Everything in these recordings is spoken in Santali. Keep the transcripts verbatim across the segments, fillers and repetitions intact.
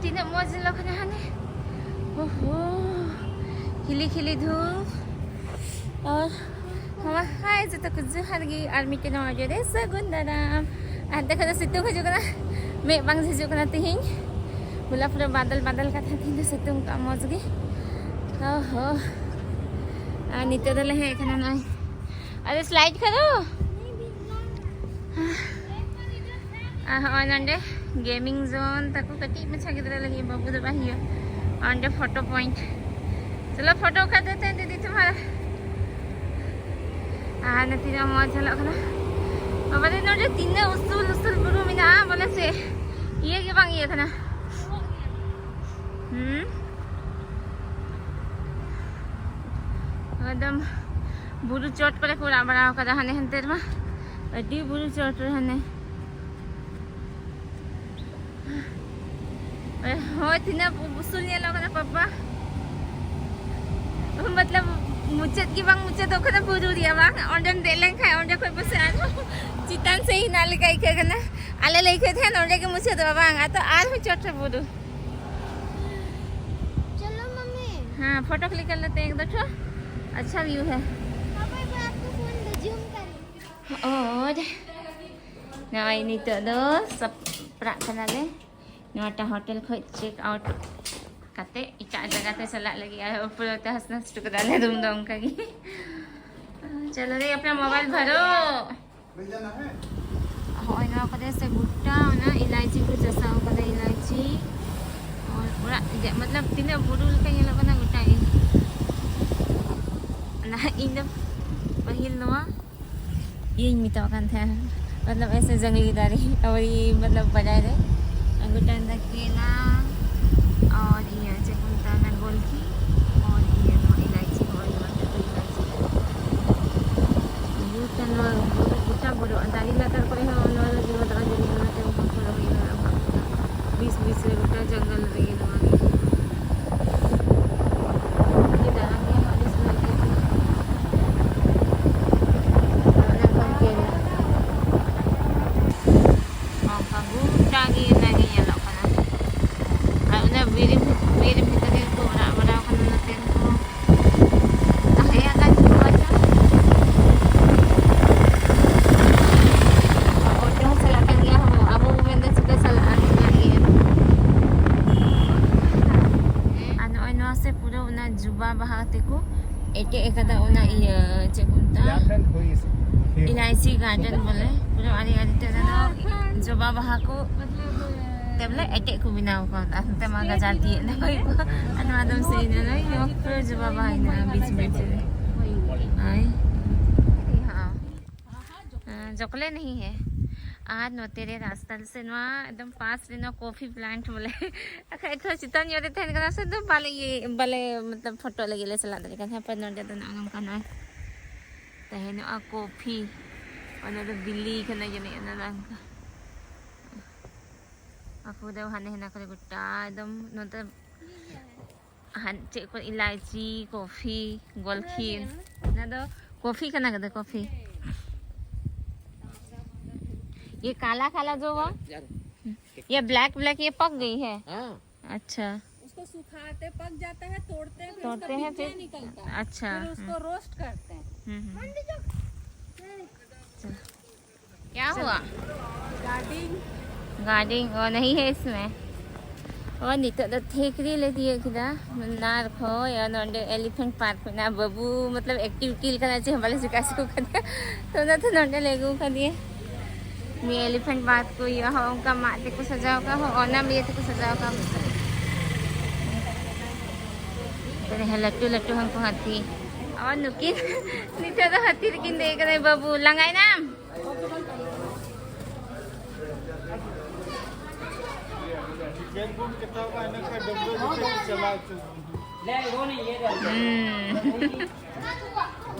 ᱛᱤᱱᱟᱹᱜ ᱢᱚᱡᱽ ᱧᱮᱞᱚᱜ ᱠᱟᱱᱟ ᱦᱟᱱᱮ᱾ ᱳᱦᱳ, ᱠᱷᱤᱞᱤ ᱠᱷᱤᱞᱤ ᱫᱷᱩᱯ᱾ ᱟᱨ ᱱᱚᱣᱟ, ᱦᱟᱭ, ᱡᱚᱛᱚ ᱠᱚ ᱡᱚᱦᱟᱨ ᱜᱮ᱾ ᱟᱨ ᱢᱤᱫᱴᱮᱱ ᱱᱚᱣᱟ ᱡᱳᱨᱮ ᱥᱟᱹᱜᱩᱱ ᱫᱟᱨᱟᱢ᱾ ᱟᱨ ᱫᱮᱠᱷᱟ ᱫᱚ ᱥᱤᱛᱩᱝ ᱦᱤᱡᱩᱜ ᱠᱟᱱᱟ, ᱢᱮᱫ ᱵᱟᱝ ᱦᱤᱡᱩᱜ ᱠᱟᱱᱟ ᱛᱤᱦᱤᱧ᱾ ᱦᱚᱞᱟ ᱯᱩᱨᱟᱹ ᱵᱟᱫᱚᱞ ᱵᱟᱫᱚᱞ ᱠᱟᱛᱷᱟ, ᱛᱤᱦᱤᱧ ᱫᱚ ᱥᱤᱛᱩᱝ ᱠᱟᱜᱼᱟ ᱢᱚᱡᱽ ᱜᱮ᱾ ᱳᱦᱳ, ᱟᱨ ᱱᱤᱛᱚᱜ ᱫᱚᱞᱮ ᱦᱮᱡ ᱟᱠᱟᱱᱟ ᱱᱚᱜᱼᱚᱭ, ᱟᱫᱚ slide ᱠᱷᱟᱱ ᱫᱚ᱾ ᱟᱨ ᱦᱚᱸᱜᱼᱚᱭ ᱱᱚᱸᱰᱮ gaming zone ᱛᱟᱠᱚ, ᱠᱟᱹᱴᱤᱡ ᱢᱟᱪᱷᱟ ᱜᱤᱫᱽᱨᱟᱹ ᱞᱟᱹᱜᱤᱫ, ᱵᱟᱹᱵᱩ ᱫᱚ ᱵᱟᱭ ᱦᱩᱭᱩᱜᱼᱟ᱾ ᱚᱸᱰᱮ photo point, ᱪᱚᱞᱚ photo ᱠᱷᱟᱱ ᱫᱚ ᱛᱮ ᱫᱤᱫᱤ ᱛᱩᱢᱦᱟᱨᱟ᱾ ᱟᱨ ᱱᱚᱛᱮ ᱫᱚ ᱢᱚᱡᱽ ᱧᱮᱞᱚᱜ ᱠᱟᱱᱟ᱾ ᱵᱟᱵᱟ ᱨᱮ, ᱱᱚᱸᱰᱮ ᱛᱤᱱᱟᱹᱜ ᱩᱥᱩᱞ ᱩᱥᱩᱞ ᱵᱩᱨᱩ ᱢᱮᱱᱟᱜᱼᱟ, ᱵᱚᱞᱮ ᱪᱮᱫ ᱤᱭᱟᱹ ᱜᱮ ᱵᱟᱝ ᱤᱭᱟᱹ ᱠᱟᱱᱟ᱾ ᱦᱩᱸ, ᱮᱠᱫᱚᱢ ᱵᱩᱨᱩ ᱪᱚᱴ ᱠᱚᱨᱮ ᱠᱚ ᱚᱲᱟᱜ ᱵᱟᱲᱟᱣ ᱠᱟᱫᱟ ᱦᱟᱱᱮ ᱦᱟᱱᱛᱮ ᱨᱮᱢᱟ, ᱟᱹᱰᱤ ᱵᱩᱨᱩ ᱪᱚᱴ ᱨᱮ ᱦᱟᱱᱮ᱾ ᱦᱳᱭ, ᱛᱤᱱᱟᱹᱜ ᱩᱥᱩᱞ ᱧᱮᱞᱚᱜ ᱠᱟᱱᱟ ᱯᱟᱯᱟ᱾ ᱢᱚᱛᱞᱚᱵ, ᱢᱩᱪᱟᱹᱫ ᱜᱮ ᱵᱟᱝ ᱢᱩᱪᱟᱹᱫᱚᱜ ᱠᱟᱱᱟ ᱵᱩᱨᱩ ᱨᱮᱭᱟᱜ, ᱵᱟᱝ? ᱚᱸᱰᱮᱢ ᱫᱮᱡ ᱞᱮᱱᱠᱷᱟᱱ ᱚᱸᱰᱮ ᱠᱷᱚᱱ ᱯᱟᱥᱮ ᱟᱨᱦᱚᱸ ᱪᱮᱛᱟᱱ ᱥᱮᱫ ᱦᱮᱱᱟᱜ ᱞᱮᱠᱟ ᱟᱹᱭᱠᱟᱹᱜ ᱠᱟᱱᱟ᱾ ᱟᱞᱮ ᱞᱮ ᱟᱹᱭᱠᱟᱹᱣ ᱛᱟᱦᱮᱸᱫ ᱱᱚᱸᱰᱮ ᱜᱮ ᱢᱩᱪᱟᱹᱫᱚᱜᱼᱟ, ᱵᱟᱝ? ᱟᱫᱚ ᱟᱨᱦᱚᱸ ᱪᱚᱴ ᱨᱮ ᱵᱩᱨᱩ᱾ चलो मम्मी। हाँ, फोटो क्लिक कर लेते हैं एक दो ठो। अच्छा व्यू है। पापा, एक बार आपको फोन दो, जूम करें। और ᱱᱚᱜᱼᱚᱭ ᱱᱤᱛᱚᱜ ᱫᱚ ᱥᱟᱯᱲᱟᱜ ᱠᱟᱱᱟᱞᱮ᱾ ᱱᱚᱣᱟᱴᱟᱜ ᱦᱳᱴᱮᱞ ᱠᱷᱚᱱ check out ᱠᱟᱛᱮ ᱮᱴᱟᱜ ᱡᱟᱭᱜᱟ ᱛᱮ ᱪᱟᱞᱟᱜ ᱞᱟᱹᱜᱤᱫ, ᱟᱨ ᱯᱩᱨᱟᱹ ᱛᱮ ᱦᱟᱥᱱᱟᱥ ᱦᱚᱴᱚ ᱠᱟᱫᱟ ᱟᱞᱮ ᱨᱩᱢ ᱫᱚ ᱚᱱᱠᱟ ᱜᱮ᱾ ᱪᱚᱞᱚ ᱨᱮ, ᱟᱯᱮ ᱢᱳᱵᱟᱭᱤᱞ ᱵᱷᱟᱨᱚ᱾ ᱦᱚᱸᱜᱼᱚᱭ ᱱᱚᱣᱟ ᱠᱚᱨᱮ ᱥᱮ ᱜᱚᱴᱟ ᱚᱱᱟ ᱤᱞᱟᱭᱪᱤ ᱠᱚ ᱪᱟᱥᱟᱣ ᱠᱟᱫᱟ, ᱤᱞᱟᱭᱪᱤ᱾ ᱟᱨ ᱚᱲᱟᱜ ᱡᱮ, ᱢᱚᱛᱞᱚᱵ, ᱛᱤᱱᱟᱹᱜ ᱵᱩᱨᱩ ᱞᱮᱠᱟ ᱧᱮᱞᱚᱜ ᱠᱟᱱᱟ ᱜᱚᱴᱟ ᱜᱮ᱾ ᱚᱱᱟ ᱤᱧ ᱫᱚ ᱯᱟᱹᱦᱤᱞ ᱱᱚᱣᱟ ᱤᱭᱟᱹᱧ ᱢᱮᱛᱟᱣᱟᱜ ᱠᱟᱱ ᱛᱟᱦᱮᱸᱱᱟ, ᱢᱚᱛᱞᱚᱵ ᱮᱥᱮ ᱡᱟᱝᱞᱤ ᱫᱟᱨᱮ, ᱳᱭ ᱢᱚᱛᱞᱚᱵ ᱵᱟᱡᱟᱭ ᱨᱮ ᱟᱹᱜᱩ ᱴᱟᱱ ᱫᱟ ᱠᱮᱞᱟ ᱟᱨ ᱤᱭᱟᱹ ᱪᱮᱫ ᱠᱚ ᱢᱮᱛᱟᱜᱼᱟ, ᱚᱱᱟ ᱜᱳᱞᱠᱤ ᱟᱨ ᱤᱭᱟᱹ ᱱᱚᱣᱟ ᱤᱞᱟᱭᱪᱤ, ᱦᱳᱭ ᱱᱚᱣᱟ ᱴᱟᱴᱠᱟ ᱤᱞᱟᱭᱪᱤ᱾ ᱜᱚᱴᱟ ᱱᱚᱣᱟ ᱵᱩᱨᱩ, ᱜᱚᱴᱟ ᱵᱩᱨᱩ, ᱫᱟᱨᱮ ᱞᱟᱛᱟᱨ ᱠᱚᱨᱮ ᱦᱚᱸ ᱱᱚᱣᱟ ᱫᱚ ᱡᱚ ᱫᱟᱨᱮ ᱡᱟᱹᱱᱤᱡ, ᱚᱱᱟᱛᱮ ᱚᱱᱠᱟ ᱠᱚ ᱨᱚᱦᱚᱭ ᱠᱟᱫᱟ ᱟᱵᱚᱣᱟᱜ ᱵᱤᱪ ᱵᱤᱪ ᱨᱮ ᱜᱚᱴᱟ ᱡᱚᱝᱜᱚᱞ ᱨᱮᱜᱮ ᱱᱚᱣᱟ ᱜᱮ᱾ ᱟᱹᱰᱤ ᱫᱟᱬᱟᱱ ᱜᱮ ᱟᱹᱰᱤ ᱥᱟᱱᱟ ᱠᱟᱱᱟ᱾ ᱚᱱᱟ ᱠᱷᱚᱱ ᱪᱮᱫ? ᱱᱚᱝᱠᱟ ᱜᱚᱴᱟ ᱜᱮ ᱛᱮᱠᱚ ᱮᱴᱮᱫ ᱟᱠᱟᱫᱟ ᱚᱱᱟ ᱤᱭᱟᱹ, ᱪᱮᱫ ᱠᱚ ᱢᱮᱛᱟᱜᱼᱟ? ᱤᱞᱟᱭᱪᱤ ᱜᱟᱨᱰᱮᱱ ᱵᱚᱞᱮ, ᱯᱩᱨᱟᱹ ᱟᱲᱮ ᱟᱲᱮ ᱛᱮ ᱚᱱᱟ ᱫᱚ ᱡᱚᱵᱟ ᱵᱟᱦᱟ ᱠᱚ ᱛᱮ ᱵᱚᱞᱮ ᱮᱴᱮᱫ ᱠᱚ ᱵᱮᱱᱟᱣ ᱟᱠᱟᱫᱟ᱾ ᱦᱟᱱᱛᱮ ᱢᱟ ᱜᱟᱡᱟᱲ ᱛᱤᱭᱟᱹᱜ ᱮᱱᱟ ᱦᱳᱭ ᱠᱚ, ᱟᱨ ᱱᱚᱣᱟ ᱫᱚ ᱥᱮᱭ ᱱᱟ ᱱᱚᱜᱼᱚᱭ ᱱᱚᱣᱟ ᱯᱩᱨᱟᱹ ᱡᱚᱵᱟ ᱵᱟᱦᱟ ᱦᱮᱱᱟᱜᱼᱟ ᱵᱤᱪ ᱵᱤᱪ ᱨᱮ᱾ ᱦᱳᱭ᱾ ᱦᱮᱸ, ᱡᱚᱠᱞᱮ ᱱᱟᱦᱤ ᱦᱮ᱾ ᱟᱨ ᱱᱚᱛᱮ ᱨᱮ ᱨᱟᱥᱛᱟ ᱥᱮ ᱱᱚᱣᱟ ᱮᱠᱫᱚᱢ ᱯᱟᱥ ᱨᱮ ᱱᱚᱣᱟ ᱠᱚᱯᱷᱤ ᱯᱞᱟᱱᱴ ᱵᱚᱞᱮ᱾ ᱟᱠᱷᱟᱡ ᱛᱷᱚᱲᱟ ᱪᱮᱛᱟᱱ ᱧᱚᱜ ᱨᱮ ᱛᱟᱦᱮᱱ ᱠᱟᱱᱟ ᱥᱮ, ᱫᱚ ᱵᱟᱞᱮ ᱤᱭᱟᱹ, ᱵᱟᱞᱮ ᱢᱚᱛᱞᱚᱵ ᱯᱷᱳᱴᱳ ᱞᱟᱹᱜᱤᱫ ᱞᱮ ᱪᱟᱞᱟᱜ ᱫᱟᱲᱮᱭᱟᱜ ᱠᱟᱱ ᱛᱟᱦᱮᱸᱫ᱾ ᱯᱟᱨ ᱱᱚᱰᱮ ᱫᱚ ᱱᱚᱜᱼᱚ ᱱᱚᱝᱠᱟ ᱱᱚᱜᱼᱚᱭ ᱛᱟᱦᱮᱱᱚᱜᱼᱟ ᱠᱚᱯᱷᱤ᱾ ᱚᱱᱟ ᱫᱚ ᱵᱤᱞᱤ ᱠᱟᱱᱟ ᱡᱟᱹᱱᱤᱡ, ᱚᱱᱟ ᱫᱚ ᱚᱱᱠᱟ᱾ ᱟᱠᱚ ᱫᱚ ᱦᱟᱱᱮ ᱦᱮᱱᱟ ᱠᱚᱨᱮ ᱜᱚᱴᱟ ᱮᱠᱫᱚᱢ ᱱᱚᱛᱮ ᱦᱟᱱ-, ᱪᱮᱫ ᱠᱚ ᱤᱞᱟᱭᱪᱤ, ᱠᱚᱯᱷᱤ, ᱜᱚᱞᱠᱷᱤ᱾ ᱚᱱᱟ ᱫᱚ ᱠᱚᱯᱷᱤ ᱠᱟᱱᱟ ᱠᱟᱫᱟ, ᱠᱚᱯᱷᱤ᱾ ये काला काला जो हुआ, ये ब्लैक ब्लैक, ये पक गई है। हाँ। अच्छा। उसको सुखाते पक जाता है, तोड़ते हैं, फिर उसका तोड़ते हैं, बीज फिर निकलता है। अच्छा, फिर उसको हम्म। रोस्ट करते हैं। हम्म, हम्म। चलो। क्या हुआ? गार्डिंग। गार्डिंग वो नहीं है इसमें। और ᱱᱤᱛᱚᱜ ᱫᱚ ᱴᱷᱮᱠᱨᱤ ᱞᱮ ᱛᱤᱭᱳᱜ ᱠᱮᱫᱟ᱾ ᱱᱟᱨ ᱠᱷᱚᱡ ᱟᱨ ᱱᱚᱰᱮ ᱮᱞᱤᱯᱷᱮᱱᱴ ᱯᱟᱨᱠ ᱢᱮᱱᱟᱜᱼᱟ᱾ ᱵᱟᱹᱵᱩ ᱢᱚᱛᱞᱚᱵ ᱮᱠᱴᱤᱵᱷ ᱠᱤᱞ ᱠᱟᱱᱟ, ᱪᱮᱫ ᱦᱚᱸ ᱵᱟᱞᱮ ᱪᱤᱠᱟ ᱦᱚᱪᱚ ᱠᱟᱫᱮᱭᱟ᱾ ᱛᱚ ᱚᱱᱟᱛᱮ ᱱᱚᱰᱮ ᱞᱮ ᱟᱹᱜᱩ ᱠᱟᱫᱮᱭᱟ᱾ ᱱᱤᱭᱟᱹ ᱮᱞᱤᱯᱷᱮᱱᱴ ᱯᱟᱨᱠ ᱠᱚ ᱤᱭᱟᱹ ᱦᱚᱸ ᱚᱱᱠᱟ ᱢᱟᱫ ᱛᱮᱠᱚ ᱥᱟᱡᱟᱣ ᱠᱟᱜᱼᱟ, ᱦᱚᱸ ᱚᱱᱟ ᱤᱭᱟᱹ ᱛᱮᱠᱚ ᱥᱟᱡᱟᱣ ᱠᱟᱜᱼᱟ᱾ ᱛᱚᱵᱮ ᱦᱮᱸ, ᱞᱟᱹᱴᱩ ᱞᱟᱹᱴᱩ ᱦᱟᱹᱱᱠᱩ ᱦᱟᱹᱛᱤ᱾ ᱟᱨ ᱱᱩᱠᱤᱱ ᱱᱤᱛᱚᱜ ᱫᱚ ᱦᱟᱹᱛᱤ ᱨᱮᱠᱤᱱ ᱫᱮᱡ ᱠᱟᱱᱟ᱾ ᱵᱟᱹᱵᱩ, ᱞᱟᱸᱜᱟᱭᱱᱟᱢ? ᱦᱩᱸ᱾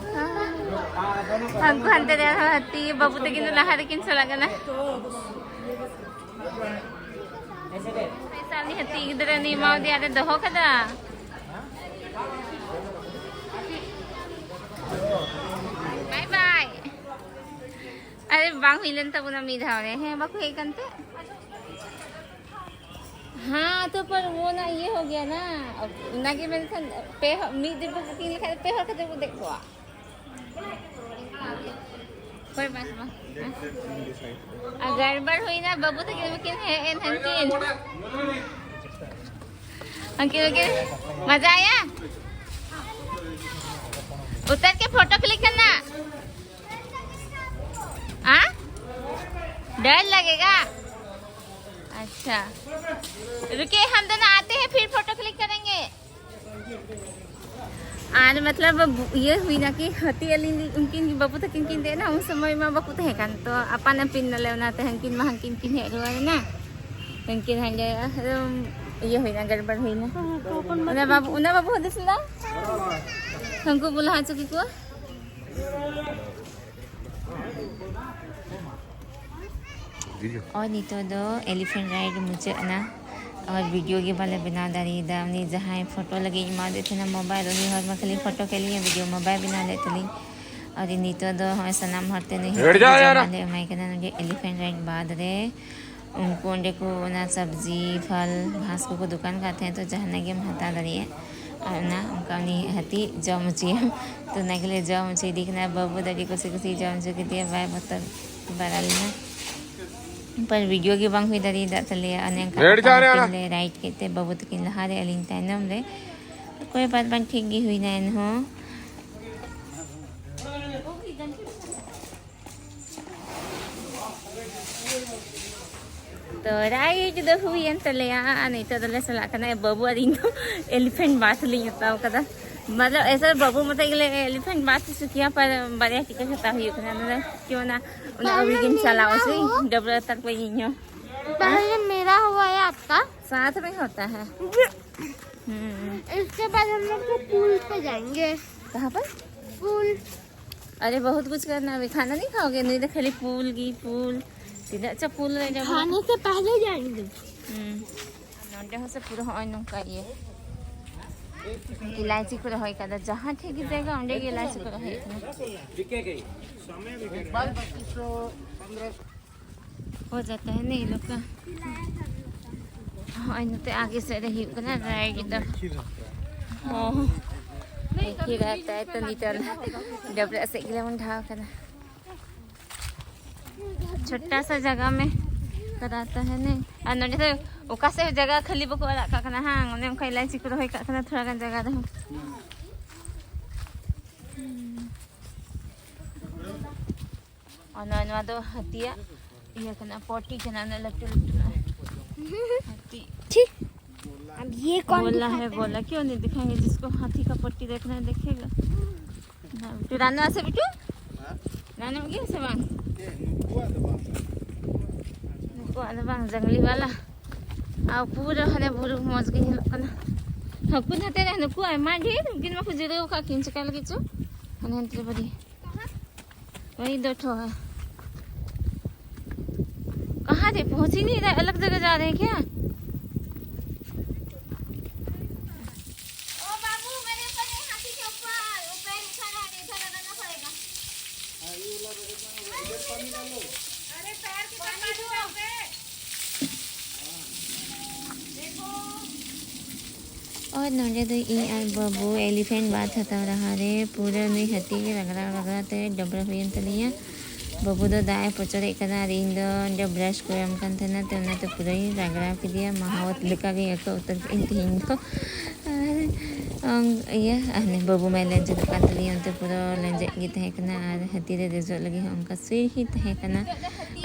ᱦᱟᱹᱱᱠᱩ ᱦᱟᱱᱛᱮ ᱨᱮ ᱟᱨᱦᱚᱸ ᱦᱟᱹᱛᱤ, ᱵᱟᱹᱵᱩ ᱛᱟᱹᱠᱤᱱ ᱫᱚ ᱞᱟᱦᱟ ᱨᱮᱠᱤᱱ ᱪᱟᱞᱟᱜ ᱠᱟᱱᱟ᱾ ᱯᱚᱭᱥᱟ ᱩᱱᱤ ᱦᱟᱹᱛᱤ ᱜᱤᱫᱽᱨᱟᱹ ᱩᱱᱤ ᱮᱢᱟᱣᱟᱫᱮᱭᱟ, ᱟᱨᱮ ᱫᱚᱦᱚ ᱠᱟᱫᱟ᱾ ᱵᱟᱭ ᱵᱟᱭ᱾ ᱟᱨᱮ ᱵᱟᱝ ᱦᱩᱭ ᱞᱮᱱ ᱛᱟᱵᱚᱱᱟ ᱢᱤᱫ ᱫᱷᱟᱣ ᱨᱮ, ᱦᱮᱸ, ᱵᱟᱠᱚ ᱦᱮᱡ ᱠᱟᱱ ᱛᱮ᱾ हाँ, तो पर वो ना ये हो गया ना, अब ना कि मैंने सन-, पे हो-, मीट डिब्बा बुकिंग लिखा है, पे हो खतरे को देखो आप। कोई बात ना। अगर गड़बड़ हुई ना, बाबू तो किन, किन है, इन, हम किन। हम किन, किन। मजा आया? उतर के फोटो क्लिक करना। हाँ, डर लगेगा। अच्छा, रुकिए, हम दोनों आते हैं, फिर फोटो क्लिक करेंगे। ᱟᱨ ᱢᱚᱛᱞᱚᱵ ᱤᱭᱟᱹ ᱦᱩᱭᱱᱟ ᱠᱤ ᱦᱟᱹᱛᱤ ᱟᱹᱞᱤᱧ ᱩᱱᱠᱤᱱ ᱵᱟᱹᱵᱩ ᱛᱟᱹᱠᱤᱱ ᱠᱤᱱ ᱫᱮᱡ ᱮᱱᱟ, ᱩᱱ ᱥᱚᱢᱚᱭ ᱢᱟ ᱵᱟᱠᱚ ᱛᱟᱦᱮᱸ ᱠᱟᱱ, ᱛᱚ ᱟᱯᱟᱱ ᱟᱹᱯᱤᱱ ᱱᱟᱞᱮ, ᱚᱱᱟᱛᱮ ᱦᱟᱹᱱᱠᱤᱱ ᱢᱟ ᱦᱟᱹᱱᱠᱤᱱ ᱠᱤᱱ ᱦᱮᱡ ᱨᱩᱣᱟᱹᱲ ᱮᱱᱟ, ᱦᱟᱹᱱᱠᱤᱱ ᱦᱟᱸᱰᱮ ᱮᱠᱫᱚᱢ ᱤᱭᱟᱹ ᱦᱩᱭᱱᱟ, ᱜᱟᱲᱵᱟᱲ ᱦᱩᱭᱱᱟ᱾ ᱚᱱᱟ ᱵᱟᱵᱩ, ᱚᱱᱟ ᱵᱟᱵᱩ ᱦᱩᱫᱤᱥ ᱞᱮᱫᱟ, ᱦᱟᱹᱱᱠᱩ ᱵᱚ ᱞᱟᱦᱟ ᱦᱚᱪᱚ ᱠᱮᱠᱚᱣᱟ᱾ ᱟᱨ ᱱᱤᱛᱚᱜ ᱫᱚ elephant ride ᱢᱩᱪᱟᱹᱫ ᱮᱱᱟ᱾ ᱟᱨ video ᱜᱮ ᱵᱟᱞᱮ ᱵᱮᱱᱟᱣ ᱫᱟᱲᱮᱭᱟᱫᱟ᱾ ᱩᱱᱤ ᱡᱟᱦᱟᱸᱭ ᱯᱷᱳᱴᱳ ᱞᱟᱹᱜᱤᱫ ᱤᱧ ᱮᱢᱟᱫᱮ ᱛᱟᱦᱮᱱᱟ mobile, ᱩᱱᱤ ᱦᱚᱲ ᱢᱟ ᱠᱷᱟᱹᱞᱤ ᱯᱷᱳᱴᱳ ᱠᱮᱫ ᱞᱤᱧᱟ, video ᱢᱟ ᱵᱟᱭ ᱵᱮᱱᱟᱣ ᱞᱮᱫ ᱛᱟᱹᱞᱤᱧ᱾ ᱟᱨ ᱱᱤᱛᱚᱜ ᱫᱚ ᱦᱚᱸᱜᱼᱚᱭ ᱥᱟᱱᱟᱢ ᱦᱚᱲ ᱛᱮ ᱱᱩᱭ ᱦᱟᱹᱛᱤ ᱡᱚᱢᱟᱜ ᱞᱮ ᱮᱢᱟᱭ ᱠᱟᱱᱟ᱾ ᱱᱚᱰᱮ elephant ride ᱵᱟᱫᱽ ᱨᱮ ᱩᱱᱠᱩ ᱚᱸᱰᱮ ᱠᱚ ᱚᱱᱟ ᱥᱚᱵᱽᱡᱤ, ᱯᱷᱚᱞ, ᱜᱷᱟᱥ ᱠᱚᱠᱚ ᱫᱚᱠᱟᱱ ᱠᱟᱜ ᱛᱟᱦᱮᱸᱫ, ᱛᱚ ᱡᱟᱦᱟᱱᱟᱜ ᱜᱮᱢ ᱦᱟᱛᱟᱣ ᱫᱟᱲᱮᱭᱟᱜᱼᱟ᱾ ᱟᱨ ᱚᱱᱟ ᱚᱱᱠᱟ ᱩᱱᱤ ᱦᱟᱹᱛᱤ ᱡᱚᱢ ᱦᱚᱪᱚᱭᱮᱢ᱾ ᱛᱚ ᱚᱱᱟ ᱜᱮᱞᱮ ᱡᱚᱢ ᱦᱚᱪᱚᱭᱮᱫᱮ ᱠᱟᱱᱟ᱾ ᱵᱟᱹᱵᱩ ᱫᱚ ᱟᱹᱰᱤ ᱠᱩᱥᱤ ᱠᱩᱥᱤ ᱡᱚᱢ ᱦᱚᱪᱚ ᱠᱮᱫᱮᱭᱟ, ᱵᱟᱭ ᱵᱚᱛᱚᱨ ᱵᱟᱲᱟ ᱞᱮᱱᱟ᱾ ᱯᱟᱨ video ᱜᱮ ᱵᱟᱝ ᱦᱩᱭ ᱫᱟᱲᱮᱭᱟᱫ ᱛᱟᱞᱮᱭᱟ᱾ ᱚᱱᱮ ᱚᱱᱠᱟ ᱟᱯᱟᱱ ᱟᱹᱯᱤᱱ ᱞᱮ ride ᱠᱮᱫ ᱛᱮ ᱵᱟᱹᱵᱩ ᱛᱟᱹᱠᱤᱱ ᱞᱟᱦᱟᱨᱮ, ᱟᱹᱞᱤᱧ ᱛᱟᱭᱱᱚᱢ ᱨᱮ᱾ ᱚᱠᱚᱭ ᱵᱟᱫ ᱵᱟᱝ ᱴᱷᱤᱠ ᱜᱮ ᱦᱩᱭᱱᱟ ᱮᱱᱦᱚᱸ᱾ ᱛᱚ ride ᱫᱚ ᱦᱩᱭᱮᱱ ᱛᱟᱞᱮᱭᱟ, ᱟᱨ ᱱᱤᱛᱚᱜ ᱫᱚᱞᱮ ᱪᱟᱞᱟᱜ ᱠᱟᱱᱟ᱾ ᱵᱟᱹᱵᱩ ᱟᱨ ᱤᱧ ᱫᱚ elephant bath ᱞᱤᱧ ᱦᱟᱛᱟᱣ ᱠᱟᱫᱟ᱾ ᱢᱚᱛᱞᱚᱵ ᱮᱥᱮ ᱵᱟᱹᱵᱩ ᱢᱚᱛᱚᱡ ᱜᱮᱞᱮ elephant bath ᱦᱚᱪᱚ ᱠᱮᱭᱟ, ᱯᱟᱨ ᱵᱟᱨᱭᱟ ᱴᱤᱠᱤᱴ ᱦᱟᱛᱟᱣ ᱦᱩᱭᱩᱜ ᱠᱟᱱᱟ᱾ ᱚᱱᱟ ᱫᱚ ᱠᱤ ᱚᱱᱟ, ᱚᱱᱟ ᱟᱹᱣᱨᱤ ᱜᱮᱢ ᱪᱟᱞᱟᱣᱟ ᱥᱮ ᱰᱟᱹᱵᱽᱨᱟᱹ ᱦᱟᱛᱟᱲ ᱠᱚᱣᱟᱧ ᱤᱧ ᱦᱚᱸ᱾ पहले मेरा हुआ है आपका? साथ में होता है। हम्म। इसके बाद हम लोग को पूल पे जाएंगे। कहाँ पर? पूल। अरे बहुत कुछ करना अभी, खाना नहीं खाओगे? नहीं तो खाली पूल की पूल। सीधा अच्छा पूल ले जाओ। खाने से पहले जाएंगे। हम्म। ᱱᱚᱰᱮ ᱦᱚᱸ ᱥᱮ ᱯᱩᱨᱟᱹ ᱦᱚᱸᱜᱼᱚᱭ ᱱᱚᱝᱠᱟ ᱤᱭᱟᱹ ᱤᱞᱟᱭᱪᱤ ᱠᱚ ᱨᱚᱦᱚᱭ ᱠᱟᱫᱟ, ᱡᱟᱦᱟᱸ ᱴᱷᱮᱡ ᱜᱮ ᱡᱟᱭᱜᱟ ᱚᱸᱰᱮ ᱜᱮ ᱤᱞᱟᱭᱪᱤ ᱠᱚ ᱨᱚᱦᱚᱭ ᱠᱟᱱᱟ᱾ हो जाता है ना ये लोग का। ᱦᱚᱸᱜᱼᱚᱭ ᱱᱚᱛᱮ ᱟᱜᱮ ᱥᱮᱫ ᱨᱮ ᱦᱩᱭᱩᱜ ᱠᱟᱱᱟ ride ᱫᱚ᱾ ᱦᱚᱸ, ᱮᱠ ᱦᱤ ᱨᱮᱦᱛᱟ ᱦᱟᱭ ᱛᱚ ᱱᱤᱛᱚᱜ ᱰᱟᱹᱵᱽᱨᱟᱹᱜ ᱥᱮᱫ ᱜᱮᱞᱮ ᱢᱚᱦᱰᱟᱣ ᱠᱟᱱᱟ᱾ छोटा सा जगह में कराता है नहीं। ᱟᱨ ᱱᱚᱰᱮ ᱫᱚ ᱚᱠᱟ ᱥᱮᱫ ᱦᱚᱸ ᱡᱟᱭᱜᱟ ᱠᱷᱟᱹᱞᱤ ᱵᱟᱠᱚ ᱟᱲᱟᱜ ᱠᱟᱜ ᱠᱟᱱᱟ, ᱦᱟᱝ? ᱚᱱᱮ ᱚᱱᱠᱟ ᱤᱞᱟᱭᱪᱤ ᱠᱚ ᱨᱚᱦᱚᱭ ᱠᱟᱜ ᱠᱟᱱᱟ ᱛᱷᱚᱲᱟ ᱜᱟᱱ ᱡᱟᱭᱜᱟ ᱨᱮᱦᱚᱸ᱾ ᱚᱱᱟ, ᱱᱚᱣᱟ ᱫᱚ ᱦᱟᱹᱛᱤᱭᱟᱜ ᱤᱭᱟᱹ ᱠᱟᱱᱟ, ᱯᱚᱴᱤ ᱠᱟᱱᱟ, ᱩᱱᱟᱹᱜ ᱞᱟᱹᱴᱩ ᱞᱟᱹᱴᱩ ᱱᱚᱜᱼᱚᱭ᱾ ᱦᱟᱹᱛᱤ᱾ ᱴᱷᱤᱠ᱾ अब ये कौन गोला दिखाता है, है? गोला। क्यों नहीं दिखाएंगे? जिसको हाथी का पट्टी देखना है, देखेगा ना। बिट्टू, रानू आसे बिट्टू? हाँ? रानू की से बांग? ये नुकुआ तो बांग। नुकुआ तो बांग, जंगली वाला। ᱟᱨ ᱯᱩᱨᱟᱹ ᱦᱟᱱᱮ ᱵᱩᱨᱩ ᱢᱚᱡᱽ ᱜᱮ ᱧᱮᱞᱚᱜ ᱠᱟᱱᱟ᱾ ᱦᱟᱹᱠᱩ ᱱᱟᱛᱮ ᱨᱮ ᱱᱩᱠᱩ ᱟᱭᱢᱟ ᱰᱷᱮᱨ, ᱩᱱᱠᱤᱱ ᱢᱟᱠᱚ ᱡᱤᱨᱟᱹᱣ ᱟᱠᱟᱫ ᱠᱤᱱ, ᱪᱮᱠᱟ ᱞᱟᱹᱜᱤᱫ ᱪᱚ᱾ ᱦᱟᱱᱮ ᱦᱟᱱᱛᱮ ᱨᱮ ᱵᱟᱹᱨᱭᱟ᱾ वही दो ठो है। कहाँ रे, पहुँच ही नहीं रहा, अलग जगह जा रहे हैं क्या? ओ बाबू, मेरे ऊपर नहीं, हाथी के ऊपर, वो पैर उठाना है, इधर लगाना पड़ेगा। हाँ, ये वाला रगड़ना होगा, इधर पानी डालो। अरे, पैर के पानी डाल दे। देखो। और ᱱᱚᱰᱮ ᱫᱚ ᱤᱧ ᱟᱨ ᱵᱟᱹᱵᱩ elephant bath ᱦᱟᱛᱟᱣ ᱞᱟᱦᱟᱨᱮ ᱯᱩᱨᱟᱹ ᱱᱩᱭ ᱦᱟᱹᱛᱤ ᱜᱮ ᱨᱟᱜᱽᱲᱟᱣ ᱨᱟᱜᱽᱲᱟᱣ ᱛᱮ ᱰᱟᱵᱽᱨᱟ ᱦᱩᱭᱮᱱ ᱛᱟᱞᱮᱭᱟ᱾ ᱵᱟᱹᱵᱩ ᱫᱚ ᱫᱟᱜ ᱮ ᱯᱚᱪᱚᱨᱮᱫ ᱠᱟᱱᱟ ᱟᱨ ᱤᱧ ᱫᱚ ᱚᱸᱰᱮ brush ᱠᱚ ᱮᱢ ᱠᱟᱱ ᱛᱟᱦᱮᱱᱟ, ᱛᱚ ᱚᱱᱟᱛᱮ ᱯᱩᱨᱟᱹᱧ ᱨᱟᱜᱽᱲᱟᱣ ᱠᱮᱫᱮᱭᱟ᱾ ᱢᱟᱦᱟᱣᱛ ᱞᱮᱠᱟᱜᱮ ᱟᱹᱭᱠᱟᱹᱣ ᱩᱛᱟᱹᱨ ᱠᱮᱫᱟᱹᱧ ᱛᱮᱦᱮᱧ ᱫᱚ᱾ ᱟᱨ ᱚᱝ-, ᱤᱭᱟᱹ, ᱟᱨ ᱵᱟᱹᱵᱩ ᱢᱟᱭ ᱞᱮᱸᱡᱮᱫᱚᱜ ᱠᱟᱱ ᱛᱟᱞᱤᱧᱟ, ᱚᱱᱛᱮ ᱯᱩᱨᱟᱹ ᱞᱮᱸᱡᱮᱫ ᱜᱮ ᱛᱟᱦᱮᱸ ᱠᱟᱱᱟ᱾ ᱟᱨ ᱦᱟᱹᱛᱤ ᱨᱮ ᱫᱮᱡᱚᱜ ᱞᱟᱹᱜᱤᱫ ᱦᱚᱸ ᱚᱱᱠᱟ ᱥᱤᱲᱦᱤ ᱛᱟᱦᱮᱸ ᱠᱟᱱᱟ᱾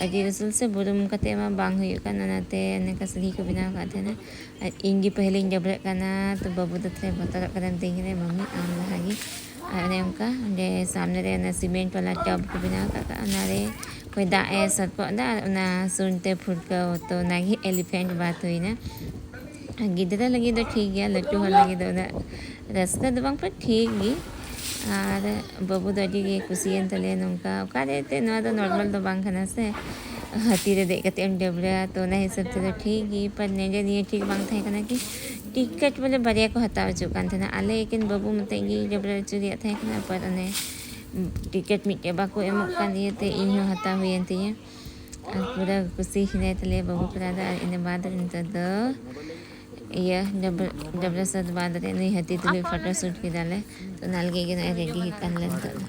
ᱟᱹᱰᱤ ᱩᱥᱩᱞ ᱥᱮ ᱵᱩᱨᱩᱢ ᱠᱟᱛᱮ ᱢᱟ ᱵᱟᱝ ᱦᱩᱭᱩᱜ ᱠᱟᱱ, ᱚᱱᱟᱛᱮ ᱚᱱᱠᱟ ᱥᱤᱲᱦᱤ ᱠᱚ ᱵᱮᱱᱟᱣ ᱟᱠᱟᱫ ᱛᱟᱦᱮᱱᱟ᱾ ᱟᱨ ᱤᱧ ᱜᱮ ᱯᱟᱹᱦᱤᱞᱤᱧ ᱰᱟᱹᱵᱽᱨᱟᱹᱜ ᱠᱟᱱᱟ, ᱛᱚ ᱵᱟᱹᱵᱩ ᱫᱚ ᱛᱷᱚᱲᱟᱭ ᱵᱚᱛᱚᱨᱚᱜ ᱠᱟᱱᱟ, ᱢᱤᱛᱟᱹᱧ ᱠᱟᱱᱟᱭ, "ᱢᱟᱢᱤ, ᱟᱢ ᱞᱟᱦᱟ ᱜᱮ᱾" ᱟᱨ ᱚᱱᱮ ᱚᱱᱠᱟ ᱚᱸᱰᱮ ᱥᱟᱢᱱᱮ ᱨᱮ ᱚᱱᱟ cement ᱵᱟᱞᱟ tub ᱠᱚ ᱵᱮᱱᱟᱣ ᱟᱠᱟᱫ, ᱚᱱᱟᱨᱮ ᱦᱚᱭ ᱫᱟᱜ ᱮ ᱥᱟᱨᱯᱚᱜ ᱮᱫᱟ ᱟᱨ ᱚᱱᱟ ᱥᱩᱱ ᱛᱮ ᱯᱷᱩᱨᱠᱟᱹᱣ, ᱛᱚ ᱚᱱᱟᱜᱮ elephant bath ᱦᱩᱭᱱᱟ᱾ ᱟᱨ ᱜᱤᱫᱽᱨᱟᱹ ᱞᱟᱹᱜᱤᱫ ᱫᱚ ᱴᱷᱤᱠ ᱜᱮᱭᱟ, ᱞᱟᱹᱴᱩ ᱦᱚᱲ ᱞᱟᱹᱜᱤᱫ ᱫᱚ ᱩᱱᱟᱹᱜ ᱨᱟᱹᱥᱠᱟᱹ ᱫᱚ ᱵᱟᱝ, ᱯᱟᱨ ᱴᱷᱤᱠ ᱜᱮ᱾ ᱟᱨ ᱵᱟᱹᱵᱩ ᱫᱚ ᱟᱹᱰᱤ ᱜᱮ ᱠᱩᱥᱤᱭᱮᱱ ᱛᱟᱞᱮᱭᱟ᱾ ᱱᱚᱝᱠᱟ ᱚᱠᱟᱨᱮ ᱮᱱᱛᱮᱫ, ᱱᱚᱣᱟ ᱫᱚ normal ᱫᱚ ᱵᱟᱝ ᱠᱟᱱᱟ ᱥᱮ, ᱦᱟᱹᱛᱤ ᱨᱮ ᱫᱮᱡ ᱠᱟᱛᱮᱫ ᱮᱢ ᱰᱟᱹᱵᱽᱨᱟᱹᱜᱼᱟ, ᱛᱚ ᱚᱱᱟ ᱦᱤᱥᱟᱹᱵ ᱛᱮᱫᱚ ᱴᱷᱤᱠ ᱜᱮ᱾ ᱯᱟᱨ ᱱᱚᱰᱮ ᱱᱤᱭᱟᱹ ᱴᱷᱤᱠ ᱵᱟᱝ ᱛᱟᱦᱮᱸ ᱠᱟᱱᱟ ᱠᱤ ᱴᱤᱠᱤᱴ ᱵᱚᱞᱮ ᱵᱟᱨᱭᱟ ᱠᱚ ᱦᱟᱛᱟᱣ ᱦᱚᱪᱚᱜ ᱠᱟᱱ ᱛᱟᱦᱮᱱᱟ, ᱟᱞᱮ ᱮᱠᱮᱱ ᱵᱟᱹᱵᱩ ᱢᱚᱛᱚᱡ ᱜᱮ ᱰᱟᱹᱵᱽᱨᱟᱹ ᱦᱚᱪᱚ ᱨᱮᱭᱟᱜ ᱛᱟᱦᱮᱸ ᱠᱟᱱᱟ, ᱯᱟᱨ ᱚᱱᱮ ᱴᱤᱠᱤᱴ ᱢᱤᱫᱴᱮᱡ ᱵᱟᱠᱚ ᱮᱢᱚᱜ ᱠᱟᱱ ᱤᱭᱟᱹᱛᱮ ᱤᱧ ᱦᱚᱸ ᱦᱟᱛᱟᱣ ᱦᱩᱭᱮᱱ ᱛᱤᱧᱟᱹ᱾ ᱟᱨ ᱯᱩᱨᱟᱹ ᱠᱩᱥᱤ ᱦᱮᱱᱟᱭ ᱛᱟᱞᱮᱭᱟ ᱵᱟᱹᱵᱩ ᱯᱮᱲᱟ ᱫᱚ᱾ ᱟᱨ ᱤᱱᱟᱹ ᱵᱟᱫᱽ ᱨᱮ ᱱᱤᱛᱚᱜ ᱫᱚ ᱤᱭᱟᱹ ᱰᱟᱹᱵᱽᱨᱟᱹ, ᱰᱟᱹᱵᱽᱨᱟᱹ ᱥᱟᱹᱛ ᱵᱟᱫᱽ ᱨᱮ ᱱᱩᱭ ᱦᱟᱹᱛᱤ ᱛᱩᱞᱩᱡ photo shoot ᱠᱮᱫᱟᱞᱮ᱾ ᱛᱚ ᱚᱱᱟ ᱞᱟᱹᱜᱤᱫ ᱜᱮ ᱱᱚᱜᱼᱚᱭ ready ᱦᱩᱭᱩᱜ ᱠᱟᱱ ᱞᱮ ᱱᱤᱛᱚᱜ ᱫᱚ᱾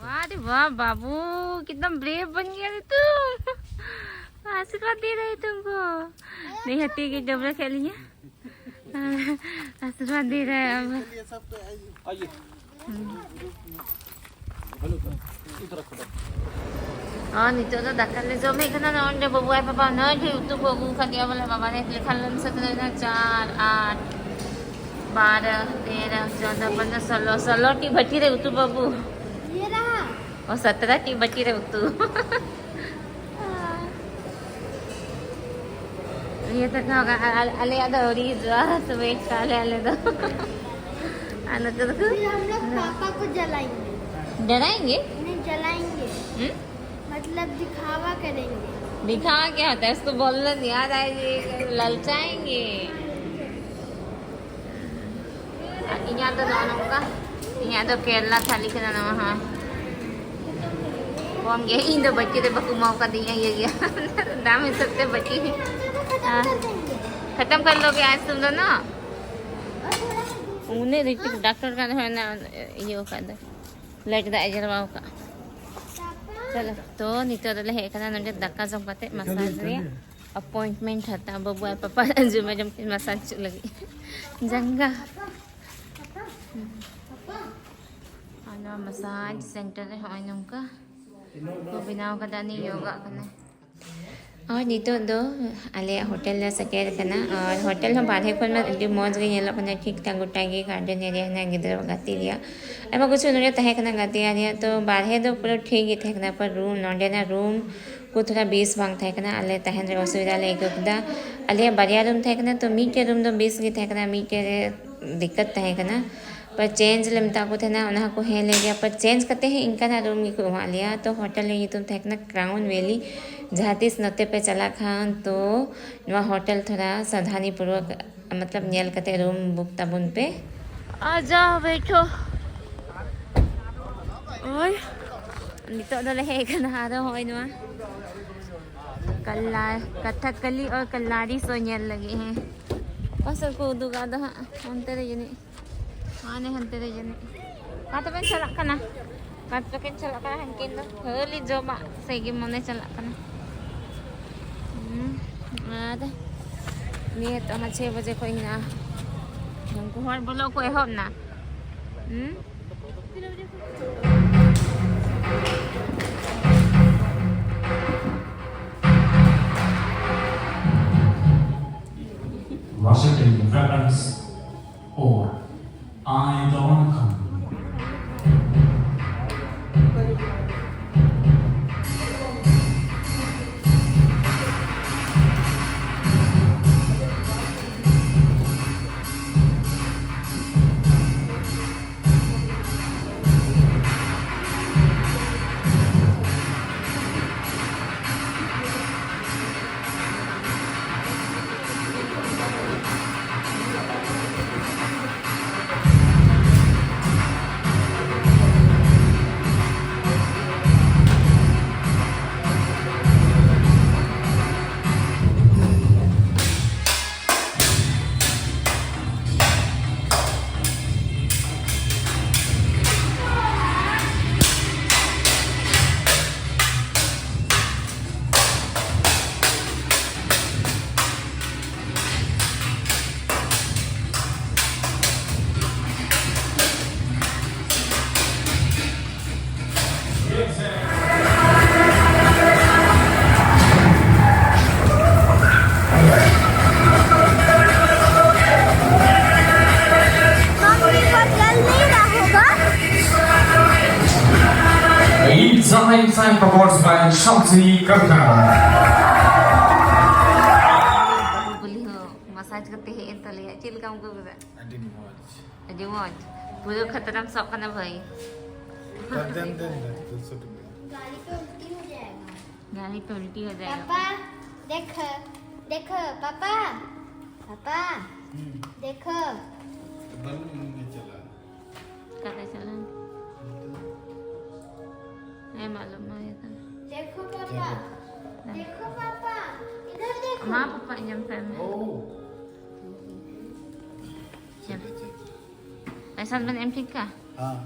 वाह रे वाह बाबू, कितना brave बन गया रे तू। आशीर्वाद दे रहे तुमको। नहीं हती कि डबरा खेल लिया। आशीर्वाद दे रहा है अब। ᱟᱨ ᱱᱤᱛᱚᱜ ᱫᱚ ᱫᱟᱠᱟ ᱞᱮ ᱡᱚᱢ ᱦᱮᱡ ᱠᱟᱱᱟ᱾ ᱱᱚᱜᱼᱚᱭ ᱱᱚᱰᱮ ᱵᱟᱹᱵᱩ ᱟᱡ ᱵᱟᱵᱟ ᱱᱚᱜᱼᱚᱭ ᱰᱷᱮᱨ ᱩᱛᱩ ᱠᱚ ᱟᱹᱜᱩ ᱟᱠᱟᱫᱮᱭᱟ ᱵᱚᱞᱮ᱾ ᱵᱟᱵᱟ ᱨᱮ ᱞᱮᱠᱷᱟᱱ ᱞᱮ ᱥᱟᱹᱛ ᱮᱱᱟ᱾ ᱪᱟᱨ, ᱟᱴ, ᱵᱟᱨᱚ, ᱛᱮᱨᱚ, ᱪᱳᱫᱚ, ᱯᱚᱱᱫᱨᱚ, ᱥᱳᱞᱳ᱾ ᱥᱳᱞᱳ ᱴᱤ ᱵᱟᱹᱴᱤ ᱨᱮ ᱩᱛᱩ ᱵᱟᱹᱵᱩ᱾ ᱚ, ᱥᱚᱛᱨᱚ ᱴᱤ ᱵᱟᱹᱴᱤ ᱨᱮ ᱩᱛᱩ᱾ ᱤᱭᱟᱹ ᱛᱮ ᱫᱚ ᱟᱞᱮᱭᱟᱜ ᱫᱚ ᱟᱹᱣᱨᱤ ᱦᱤᱡᱩᱜᱼᱟ, ᱛᱚᱵᱮ ᱠᱟᱞᱮ ᱟᱞᱮ ᱫᱚ᱾ ᱟᱨ ᱱᱚᱛᱮ ᱫᱚᱠᱚ ᱯᱟᱯᱟ ᱠᱚ ᱡᱟᱞᱟᱭᱮᱸᱜᱮ᱾ ᱰᱮᱨᱟᱭᱮᱸᱜᱮ? नहीं, जलाएंगे। हम्म? मतलब दिखावा करेंगे। दिखावा क्या होता है? उसको बोलने दिया था, ये ललचाएंगे। ᱟᱨ ᱤᱧᱟᱹᱜ ᱫᱚ ᱱᱚᱜᱼᱚ ᱱᱚᱝᱠᱟ, ᱤᱧᱟᱹᱜ ᱫᱚ ᱠᱮᱨᱞᱟ ᱛᱷᱟᱹᱞᱤ ᱠᱟᱱᱟ ᱱᱚᱣᱟ ᱦᱚᱸ᱾ ᱠᱚᱢ ᱜᱮ, ᱤᱧ ᱫᱚ ᱵᱟᱹᱪᱤ ᱨᱮ ᱵᱟᱠᱚ ᱮᱢᱟᱣ ᱠᱟᱫᱤᱧᱟ ᱤᱭᱟᱹ ᱜᱮᱭᱟ᱾ ᱫᱟᱢ ᱦᱤᱥᱟᱹᱵ ᱛᱮ ᱵᱟᱹᱪᱤ᱾ ᱦᱮᱸ᱾ खत्म कर लोगे आज तुम दोनों? ᱩᱱᱤ ᱨᱤᱛᱤᱠ ᱰᱟᱠᱛᱟᱨ ᱠᱟᱱ ᱦᱚᱸ ᱚᱱᱟ ᱤᱭᱟᱹ ᱟᱠᱟᱫ ᱫᱚ᱾ ᱞᱟᱹᱭ ᱠᱮᱫᱟ ᱟᱡ ᱡᱟᱨᱣᱟ ᱟᱠᱟᱫ᱾ ᱪᱚᱞᱚ, ᱛᱚ ᱱᱤᱛᱚᱜ ᱫᱚᱞᱮ ᱦᱮᱡ ᱟᱠᱟᱱᱟ ᱱᱚᱰᱮ ᱫᱟᱠᱟ ᱡᱚᱢ ᱠᱟᱛᱮ ᱢᱟᱥᱟᱡᱽ ᱨᱮᱭᱟᱜ ᱟᱯᱚᱭᱮᱱᱴᱢᱮᱱᱴ ᱦᱟᱛᱟᱣ᱾ ᱵᱟᱹᱵᱩ ᱟᱨ ᱯᱟᱯᱟ ᱟᱸᱡᱚᱢ ᱟᱸᱡᱚᱢ ᱛᱮ ᱢᱟᱥᱟᱡᱽ ᱦᱚᱪᱚ ᱞᱟᱹᱜᱤᱫ ᱡᱟᱸᱜᱟ᱾ ᱟᱨ ᱱᱚᱣᱟ ᱢᱟᱥᱟᱡᱽ ᱥᱮᱱᱴᱟᱨ ᱨᱮ ᱦᱚᱸᱜᱼᱚᱭ ᱱᱚᱝᱠᱟ ᱠᱚ ᱵᱮᱱᱟᱣ ᱠᱟᱫᱟ, ᱩᱱᱤ ᱭᱳᱜᱟᱜ ᱠᱟᱱᱟᱭ᱾ ᱟᱨ ᱱᱤᱛᱚᱜ ᱫᱚ ᱟᱞᱮᱭᱟᱜ ᱦᱳᱴᱮᱞ ᱞᱮ ᱥᱮᱴᱮᱨ ᱟᱠᱟᱱᱟ᱾ ᱟᱨ ᱦᱳᱴᱮᱞ ᱦᱚᱸ ᱵᱟᱨᱦᱮ ᱠᱷᱚᱱ ᱢᱟ ᱟᱹᱰᱤ ᱢᱚᱡᱽ ᱜᱮ ᱧᱮᱞᱚᱜ ᱠᱟᱱᱟ, ᱴᱷᱤᱠ ᱴᱷᱟᱠ ᱜᱚᱴᱟ ᱜᱮ ᱜᱟᱨᱰᱮᱱ ᱮᱨᱤᱭᱟ ᱦᱮᱱᱟᱜᱼᱟ, ᱜᱤᱫᱽᱨᱟᱹ ᱜᱟᱛᱮ ᱨᱮᱭᱟᱜ ᱟᱭᱢᱟ ᱠᱤᱪᱷᱩ ᱱᱚᱰᱮ ᱛᱟᱦᱮᱸ ᱠᱟᱱᱟ, ᱜᱟᱛᱮ ᱨᱮᱭᱟᱜ᱾ ᱛᱚ ᱵᱟᱨᱦᱮ ᱫᱚ ᱯᱩᱨᱟᱹ ᱴᱷᱤᱠ ᱜᱮ ᱛᱟᱦᱮᱸ ᱠᱟᱱᱟ, ᱯᱟᱨ ᱨᱩᱢ, ᱱᱚᱰᱮᱱᱟᱜ ᱨᱩᱢ ᱠᱚ ᱛᱷᱚᱲᱟ ᱵᱮᱥ ᱵᱟᱝ ᱛᱟᱦᱮᱸ ᱠᱟᱱᱟ᱾ ᱟᱞᱮ ᱛᱟᱦᱮᱱ ᱨᱮ ᱚᱥᱩᱵᱤᱫᱷᱟ ᱞᱮ ᱟᱹᱭᱠᱟᱹᱣ ᱠᱮᱫᱟ᱾ ᱟᱞᱮᱭᱟᱜ ᱵᱟᱨᱭᱟ ᱨᱩᱢ ᱛᱟᱦᱮᱸ ᱠᱟᱱᱟ, ᱛᱚ ᱢᱤᱫᱴᱮᱡ ᱨᱩᱢ ᱫᱚ ᱵᱮᱥ ᱜᱮ ᱛᱟᱦᱮᱸ ᱠᱟᱱᱟ, ᱢᱤᱫᱴᱮᱡ ᱨᱮ ᱫᱤᱠᱠᱟᱛ ᱛᱟᱦᱮᱸ ᱠᱟᱱᱟ᱾ ᱯᱟᱨ ᱪᱮᱧᱡᱽ ᱞᱮ ᱢᱮᱛᱟ ᱠᱚ ᱛᱟᱦᱮᱱᱟ, ᱚᱱᱟ ᱦᱚᱸᱠᱚ ᱦᱮᱸ ᱞᱮ ᱜᱮᱭᱟ᱾ ᱯᱟᱨ ᱪᱮᱧᱡᱽ ᱠᱟᱛᱮ ᱦᱚᱸ ᱤᱱᱠᱟᱱᱟᱜ ᱨᱩᱢ ᱜᱮᱠᱚ ᱮᱢᱟᱜ ᱞᱮᱭᱟ᱾ ᱛᱚ ᱦᱳᱴᱮᱞ ᱨᱮᱭᱟᱜ ᱧᱩᱛᱩᱢ ᱛᱟᱦᱮᱸ ᱠᱟᱱᱟ ᱠᱨᱟᱣᱩᱱ ᱵᱷᱮᱞᱤ᱾ ᱡᱟᱦᱟᱸ ᱛᱤᱥ ᱱᱚᱛᱮ ᱯᱮ ᱪᱟᱞᱟᱜ ᱠᱷᱟᱱ ᱛᱚ ᱱᱚᱣᱟ ᱦᱳᱴᱮᱞ ᱛᱷᱚᱲᱟ ᱥᱟᱵᱫᱷᱟᱱᱤ ᱯᱩᱨᱣᱚᱠ ᱢᱚᱛᱞᱚᱵ ᱧᱮᱞ ᱠᱟᱛᱮ ᱨᱩᱢ ᱵᱩᱠ ᱛᱟᱵᱚᱱ ᱯᱮ᱾ ᱟᱡᱟ ᱵᱮᱴᱷᱳ᱾ ᱳᱭ, ᱱᱤᱛᱚᱜ ᱫᱚᱞᱮ ᱦᱮᱡ ᱟᱠᱟᱱᱟ ᱟᱨᱚ ᱦᱚᱸᱜᱼᱚᱭ ᱱᱚᱣᱟ ᱠᱟᱞᱞᱟ-, ᱠᱟᱛᱷᱟᱠᱟᱞᱤ ᱟᱨ ᱠᱟᱞᱞᱟᱨᱤ ᱥᱳ ᱧᱮᱞ ᱞᱟᱹᱜᱤᱫ᱾ ᱦᱮᱸ, ᱚᱠᱟ ᱥᱮᱫ ᱠᱚ ᱩᱫᱩᱜᱟ ᱟᱫᱚ ᱦᱟᱸᱜ ᱚᱱᱛᱮ ᱨᱮ ᱡᱟᱹᱱᱤᱡ, ᱦᱟᱱᱮ ᱦᱟᱱᱛᱮ ᱨᱮ ᱡᱟᱹᱱᱤᱡ᱾ ᱚᱠᱟ ᱛᱮᱵᱮᱱ ᱪᱟᱞᱟᱜ ᱠᱟᱱᱟ? ᱚᱠᱟ ᱛᱮᱵᱮᱱ ᱪᱟᱞᱟᱜ ᱠᱟᱱᱟ? ᱦᱟᱱᱠᱤᱱ ᱫᱚ ᱠᱷᱟᱹᱞᱤ ᱡᱚᱢᱟᱜ ᱥᱮᱫ ᱜᱮ ᱢᱚᱱᱮ ᱪᱟᱞᱟᱜ ᱠᱟᱱᱟ᱾ ᱦᱩᱸ, ᱟᱨ ᱱᱤᱭᱟᱹ ᱛᱚ ᱦᱟᱸᱜ ᱪᱷᱚᱭ ᱵᱟᱡᱮ ᱠᱷᱚᱱ ᱦᱮᱱᱟᱜᱼᱟ᱾ ᱩᱱᱠᱩ ᱦᱚᱲ ᱵᱚᱞᱚᱜ ᱠᱚ ᱮᱦᱚᱵ ᱱᱟ᱾ ᱦᱩᱸ? Washington Veterans or I Dawanakham. Mummy को जल नहीं रहा होगा। It's a high time performance by Shamsi Karkar. ᱵᱚᱞᱤ ᱦᱚᱸ ᱢᱟᱥᱟᱡᱽ ᱠᱟᱛᱮ ᱦᱮᱡ ᱮᱱ ᱛᱟᱞᱮᱭᱟ᱾ ᱪᱮᱫ ᱞᱮᱠᱟᱢ ᱟᱹᱭᱠᱟᱹᱣ ᱠᱮᱫᱟ? ᱟᱹᱰᱤ ᱢᱚᱡᱽ᱾ ᱟᱹᱰᱤ ᱢᱚᱡᱽ᱾ ᱯᱩᱨᱟᱹ ᱠᱷᱟᱛᱨᱟᱢ ᱥᱟᱵ ᱠᱟᱱᱟ ᱵᱷᱟᱹᱭ᱾ ᱫᱮᱱ, ᱫᱮᱱ, ᱫᱮᱱ, ᱫᱩ ᱥᱚ ᱴᱟᱠᱟ᱾ गाड़ी पे उल्टी हो जाएगा। गाड़ी पे उल्टी हो जाएगा। पापा, देखो, देखो, पापा, पापा, हम्म। देखो। बंद नहीं चला। ᱚᱠᱟᱛᱮ ᱪᱟᱞᱟᱣ? ᱦᱮᱸ, ᱢᱟᱞᱚᱢ ᱢᱟ ᱦᱩᱭᱩᱜ ᱠᱟᱱᱟ᱾ देखो पापा, देखो पापा, इधर देखो। ᱢᱟ ᱯᱟᱯᱟ ᱟᱸᱡᱚᱢ ᱛᱟᱭ ᱢᱮ᱾ ᱳ᱾ ᱪᱮᱫ, ᱪᱮᱫ? ᱯᱚᱭᱥᱟ ᱵᱮᱱ ᱮᱢ ᱴᱷᱤᱠ ᱠᱟ? ᱦᱮᱸ᱾